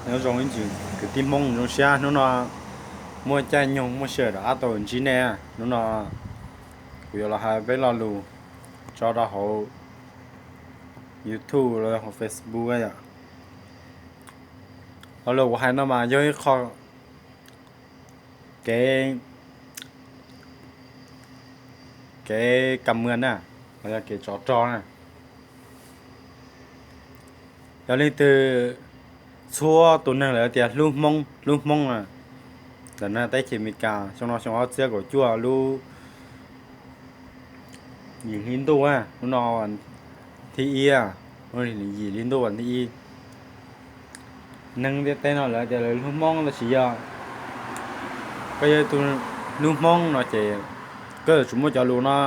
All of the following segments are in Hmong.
Nyob zoo ib tsoom kwv tij Hmoob, zoo siab hnub no muaj caij nyoog muaj sij hawm rov qab tau ntsib nej. Hnub no kuv yuav los hais peb lo lus tso rau hauv YouTube los hauv Facebook yom. Lo lus kuv hais no mas yog ib qho kev, kev kam muas na, los yog kev tsov rog na. Yog leej twg, txhua tus neeg lawv tias hlub Hmoob, hlub Hmoob na, ntawm no teb chaws Amelikas xyoo no xyoo ob txhiab kaum cuaj lub yim hli ntuj, hnub no thib ib, yim hli ntuj vas thib ib. Neeg ntiaj teb no lawv tias lawv hlub Hmoob, tab sis yog koj yog tus hlub Hmoob no ces koj yuav tsum muab cov lus no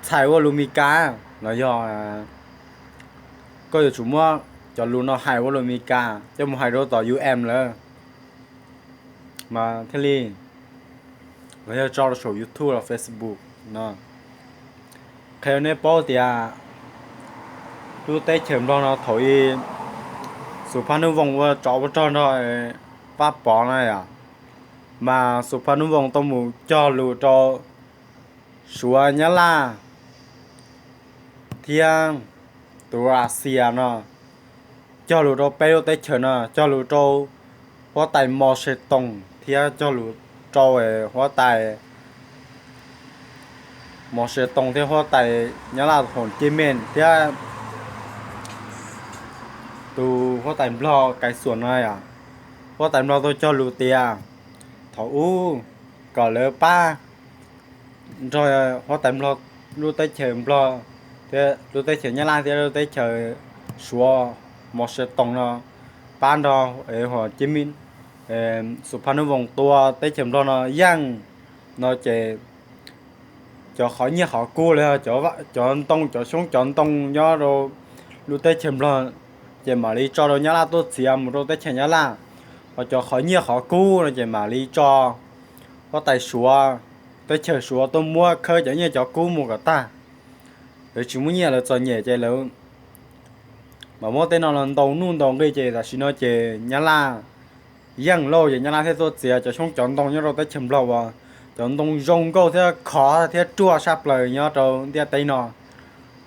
txhais ua lus Amelikas, los yog koj yuav tsum muab cov lus no hais ua lus Amelikas coj mus hais rau tom U N lawm mas thiaj li, los yog tso rau saum YouTube los Facebook no. Qhia nej paub tias lub teb chaws Nplog no thaum i Xus Phaj Nuj Voos ua tsov ua rog nrog Pab Pov na yom, mas Xus Phaj Nuj Voos tau mus cog lus rau Suav, Nyab Laj thiab tus Russia no, cog lus rau peb lub teb chaws no, cog lus rau huab tais Mos Ses Toos thiab cog lus rau huab tais Mos Ses Toos thiab huab tais Nyab Laj Hom Cej Mej thiab tus huab tais Nplog Kais Xuas no yom. Huab tais Nplog tau cog lus tias thaum ub kom lawv pab nrog huab tais Nplog, lub teb chaws Nplog thiab lub teb chaws Nyab Laj thiab lub teb chaws Suav, Mos Ses Toos no pab nrog Hom Cej Mej, Xus Phaj Nuj Voos tua teb chaws Nplog no yeej no ces cov qhov nyiaj qhov kub los yog cov ntoo cov xyoob cov ntoo nyob rau lub teb chaws Nplog ces mam li tso rau Nyab Laj tuaj txiav mus rau teb chaws Nyab Laj. Ho cov qhov nyiaj qhov kub no ces mam li tso huab tais Suav, teb chaws Suav tuaj muab khawb cov nyiaj cov kub mus kom tag. Lawv tsis muaj nyiaj lawv txom nyem ces lawv mam muab tej no los ntaus nuj ntaus nqi ces tam sim no ces Nyab Laj yeej lauj ces Nyab Laj thiaj tuaj txiav cov xyoob cov ntoo nyob rau teb chaws Nplog uas cov ntoo zoo nkauj thiab khov thiab ruaj saj plaws nyob rau ntiaj teb no.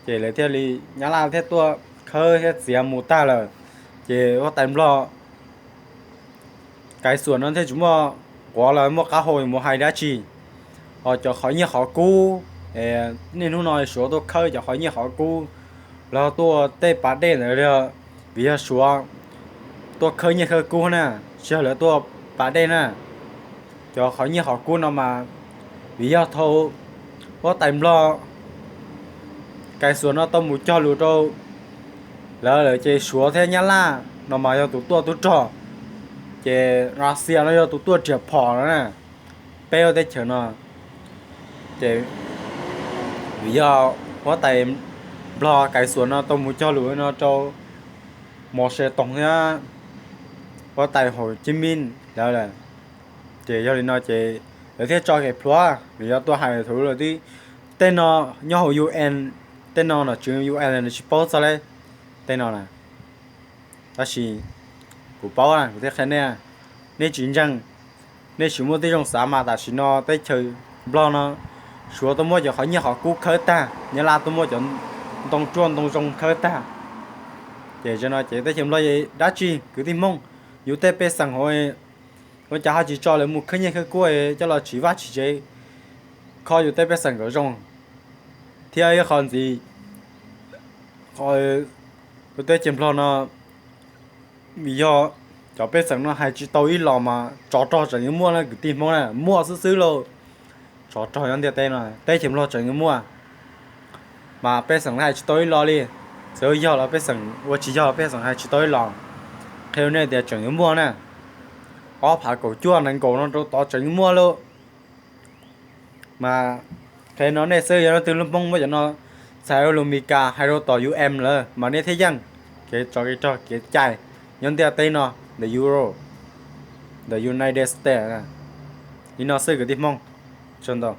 Ces lawv thiaj li, Nyab Laj thiaj tuaj khawb thiab txiav mus tag lawm. Ces huab tais Nplog Kais Xuas no thiaj tsis muaj quav los muaj qab hau mus hais dab tsi. Ho cov qhov nyiaj qhov kub, niaj hnub no Suav tuaj khawb cov qhov nyiaj qhov kub los tuaj tej pas dej ntawd, vim yog Suav tuaj khawb nyiaj khawb kub na, tsis yog lawv tuaj pas dej na. Cov qhov nyiaj qhov kub no mas vim yog thaum huab tais Nplog Kais Xuas no tau mus cog lus rau lawv lawm ces Suav thiab Nyab Laj no mas yog tus tuaj tub rog, ces Russia no yog tus tuaj riam phom no na. Peb lub teb chaws no ces vim yog huab tais Nplog Kais Xuas no tau mus cog lus no rau Mos Ses Toos thiab huab tais Hom Cej Mej lawv lawm. Ces yog li no ces lawv thiaj tso kev plhuav vim yog tuaj hais thaum lawv twb, tej no nyob hauv U N, tej no nom tswv U N lawv tsis paub txog li tej no na. Tab sis kuv paub na kuv thiaj qhia nej, nej tsis ntseeg, nej tsis muaj tib zoo xav mas tam sim no teb chaws Nplog no Suav tuaj muab cov qhov nyiaj qhov kub khawb tag, Nyab Laj tuaj muab cov ntoo ruaj ntoo zoo khawb tag. Ces zaum no ces teb chaws Nplog dab tsi kwv tij Hmoob, yus tej pej xeem hauv ua cas ho tsis tso lawv mus khawb nyiaj khawb kub coj los tsiv vaj tsiv tsev, kho yus tej pej xeem kom zoo. Thiab ib qho ntxiv, lub teb chaws Nplog no vim yog cov pej xeem no hais tsis tau ib los mas tsov rog tseem yuav muaj na kwv tij Hmoob na, muaj xwb xwb lauj. Tsov rog nyob ntiaj teb no teb chaws Nplog tseem yuav muaj, mas pej xeem hais tsis tau ib los li. Txawm yog los pej xeem ua tsis yog los pej xeem hais tsis tau ib los. Qhia nej tias tseem yuav muaj na, ob phav kaum cuaj nees nkaum no rau tod tseem yuav muaj lauj. Mas qhia no nej xwb, yog leej twg hlub Hmoob muab cov no txhais ua lus Meskas hais rau tom U N lawm mas nej thiaj yeej. Kev tsov kev rog kev cai nyob ntiaj teb no, the Euro, the United States, li no xwb kwv tij Hmoob. Tsaug ntau.